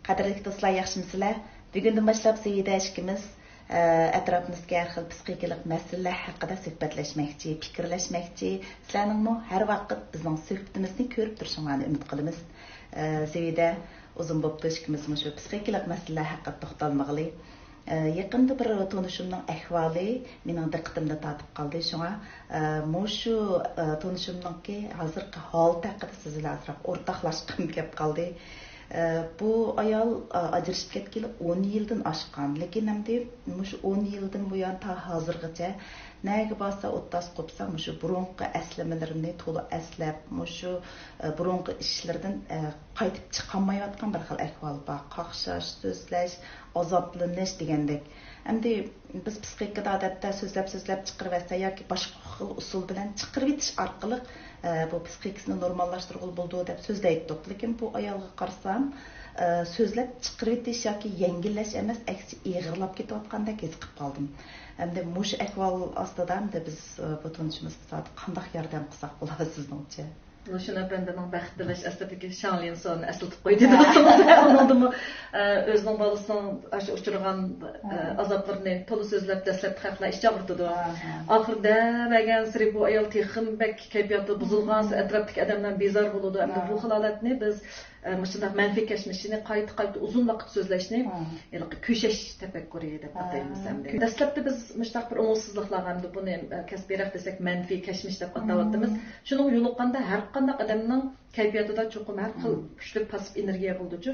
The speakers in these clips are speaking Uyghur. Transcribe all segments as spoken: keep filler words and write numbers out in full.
قەدىرلىك دوستلار، ياخشىمۇسىلەر؟ بۈگۈندىن باشلاپ زېيدە ئىككىمىز، ئە، ئەتراپىمىزدىكى ھەر خىل پسىخىكىلىق مەسىلىلەر ھەققىدە سۆھبەتلەشمەكچى، پىكىرلەشمەكچى. سىلەرنىڭمۇ ھەر ۋاقىت بىزنىڭ سۆھبىتىمىزنى كۆرۈپ تۇرۇشۇڭلارنى ئۈمىد قىلىمىز. ئە، زېيدە، ئۇزۇن بوپتۇ ئىككىمىز مۇشۇ پسىخىكىلىق مەسىلىلەر ھەققىدە توختالمىغىلى. ئە، يېقىندا بىر تونۇشۇمنىڭ ئەھۋالى مېنىڭ دىققىتىمنى تارتىپ قالدى. شۇڭا، ئە، مۇشۇ، ئە، تونۇشۇمنىڭكى ھازىرقى ھالىتى ھەققىدە سىز بىلەن ئازراق ئورتاقلاشقۇم كەپ قالدى. ئە، بۇ ئايال، ئە، ئاجرىشىپ كەتكىلى ئون يىلدىن ئاشقان، لېكىن ئەمدى مۇشۇ ئون يىلدىن بۇيان تا ھازىرغىچە نەگە بارسا، ئوتتاس قوپسا، مۇشۇ بۇرۇنقى ئەسلىمىلىرىنى تولا ئەسلەپ، مۇشۇ، ئە، بۇرۇنقى ئىشلىرىدىن، ئە، قايتىپ چىقالمايۋاتقان بىر خىل ئەھۋال بار. قاقشاش، سۆزلەش، ئازابلىنىش دېگەندەك. ئەمدى بىز پسىخىكىدا ئادەتتە سۆزلەپ، سۆزلەپ چىقىرىۋەتسە ياكى باشقا خىل ئۇسۇل بىلەن چىقىرىۋېتىش ئارقىلىق، ئە، بۇ پسىخىكىسىنى نورماللاشتۇرغىلى بولىدۇ دەپ سۆزلەيتتۇق. لېكىن بۇ ئايالغا قارىسام، ئە، سۆزلەپ چىقىرىۋېتىش ياكى يەڭگىللەش ئەمەس، ئەكسىچە ئېغىرلاپ كېتىۋاتقاندەك ھېس قىلىپ قالدىم. ئەمدى مۇشۇ ئەھۋال ئاستىدا ئەمدى بىز، ئە، بۇ تونۇشىمىزغا قانداق ياردەم قىلساق بولار سىزنىڭچە؟ لۇشۈن ئەپەندىنىڭ بەخت تىلەش ئەسلىدىكى شاڭلىنسونى ئەسلىتىپ قويدى دوستىمىز. ئۇنىڭدىمۇ، ئە، ئۆزىنىڭ بالىسىنىڭ ئاشۇ ئۇچرىغان، ئە، ئازابلىرىنى تولا سۆزلەپ، دەسلەپتە خەقلەر ئىچ ئاغرىتىدۇ. ئاخىرى دەۋەرگەنسېرى بۇ ئايال تېخىمۇ بەك كەيپىياتى بۇزۇلغانسېرى ئەتراپتىكى ئادەملەر بىزار بولىدۇ. ئەمدى بۇ خىل ھالەتنى بىز، ئە، مۇشۇنداق مەنپىي كەچمىشىنى قايتا-قايتا ئۇزۇن ۋاقىت سۆزلەشنى ھېلىقى كۈشەش تەپەككۇرى دەپ ئاتايمىز ئەمدى. دەسلەپتە بىز مۇشۇنداق بىر ئوڭۇشسىزلىقلارغا ئەمدى بۇنى، ئە، كەسپىيرەك دېسەك مەنپىي كەچمىش دەپ ئاتاۋاتىمىز. شۇنىڭغا يولۇققاندا ھەر قانداق ئادەمنىڭ كەيپىياتىدا چوقۇم ھەر خىل كۈچلۈك پاسسىپ ئېنېرگىيە بولىدۇچۇ.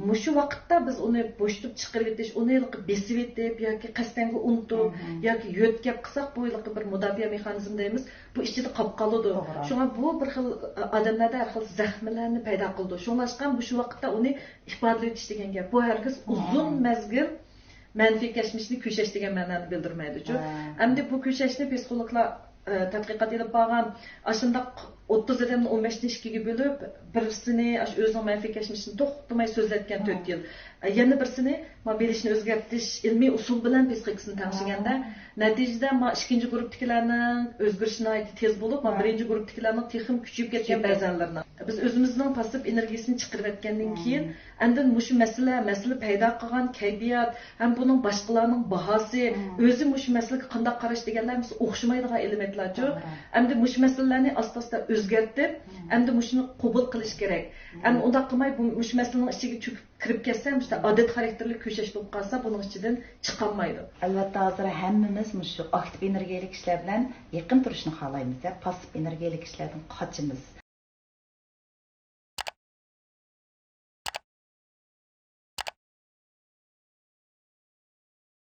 مۇشۇ ۋاقىتتا بىز ئۇنى بوشىتىپ چىقىرىۋېتىش، ئۇنى ھېلىقى بېسىۋېتىپ ياكى قەستەنلا ئۇنتۇپ ياكى يۆتكەپ قىلساق، بۇ ھېلىقى بىر مۇداپىئە مېخانىزمى دەيمىز، بۇ ئىچىدە قاپ قالىدۇ. شۇڭا بۇ بىر خىل، ئە، ئادەملەردە ھەر خىل زەخمىلەرنى پەيدا قىلىدۇ. شۇڭلاشقا مۇشۇ ۋاقىتتا ئۇنى ئىپادىلىۋېتىش دېگەن گەپ. بۇ ھەرگىز ئۇزۇن مەزگىل مەنپىي كەچمىشنى كۈشەش دېگەن مەنانى بىلدۈرمەيدۇچۇ. ئەمدى بۇ كۈشەشنى پسىخولوگلار، ئە، تەتقىقات ئېلىپ بارغان، ئاشۇنداق ئوتتۇز ئادەمنى ئون بەشتىن ئىككىگە بۆلۈپ، بىرسىنى ئاشۇ ئۆزىنىڭ مەنپىي كەچمىشىنى توختىماي سۆزلەتكەن تۆت يىل. ئە، يەنە بىرسىنى ما بىلىشنى ئۆزگەرتىش ئىلمىي ئۇسۇل بىلەن پسىخىكىسىنى تەڭشىگەندە، نەتىجىدە ما ئىككىنچى گۇرۇپتىكىلەرنىڭ ئۆزگىرىشى ناھايىتى تېز بولۇپ، ما بىرىنچى گۇرۇپتىكىلەرنىڭ تېخىمۇ كۈچىيىپ كەتكەن بەزەنلىرىنىڭ. بىز ئۆزىمىزنىڭ پاسسىپ ئېنېرگىيىسىنى چىقىرىۋەتكەندىن كېيىن، ئاندىن مۇشۇ مەسىلە، مەسىلە پەيدا قىلغان كەيپىيات ھەم بۇنىڭ باشقىلارنىڭ باھاسى، ئۆزى مۇشۇ مەسىلىگە قانداق قاراش دېگەنلەر بىز ئوخشىمايدىغان ئېلېمېنتلارچۇ. ئەمدى مۇشۇ مەسىلىلەرنى ئاستا-ئاستا ئۆزگەرتىپ، ئەمدى مۇشۇنى قوبۇل قىلىش كېرەك. ئەمدى ئۇنداق قىلماي، بۇ، مۇشۇ مەسىلىنىڭ ئىچىگە چۆكۈپ كىرىپ كەتسە، مۇشۇنداق ئادەت خاراكتېرلىك كۈشەش بولۇپ قالسا، بۇنىڭ ئىچىدىن چىقالمايدۇ. ئەلۋەتتە، ھازىر ھەممىمىز مۇشۇ ئاكتىپ ئېنېرگىيەلىك كىشىلەر بىلەن يېقىن تۇرۇشنى خالايمىز، ھە، پاسسىپ ئېنېرگىيەلىك كىشىلەردىن قاچىمىز.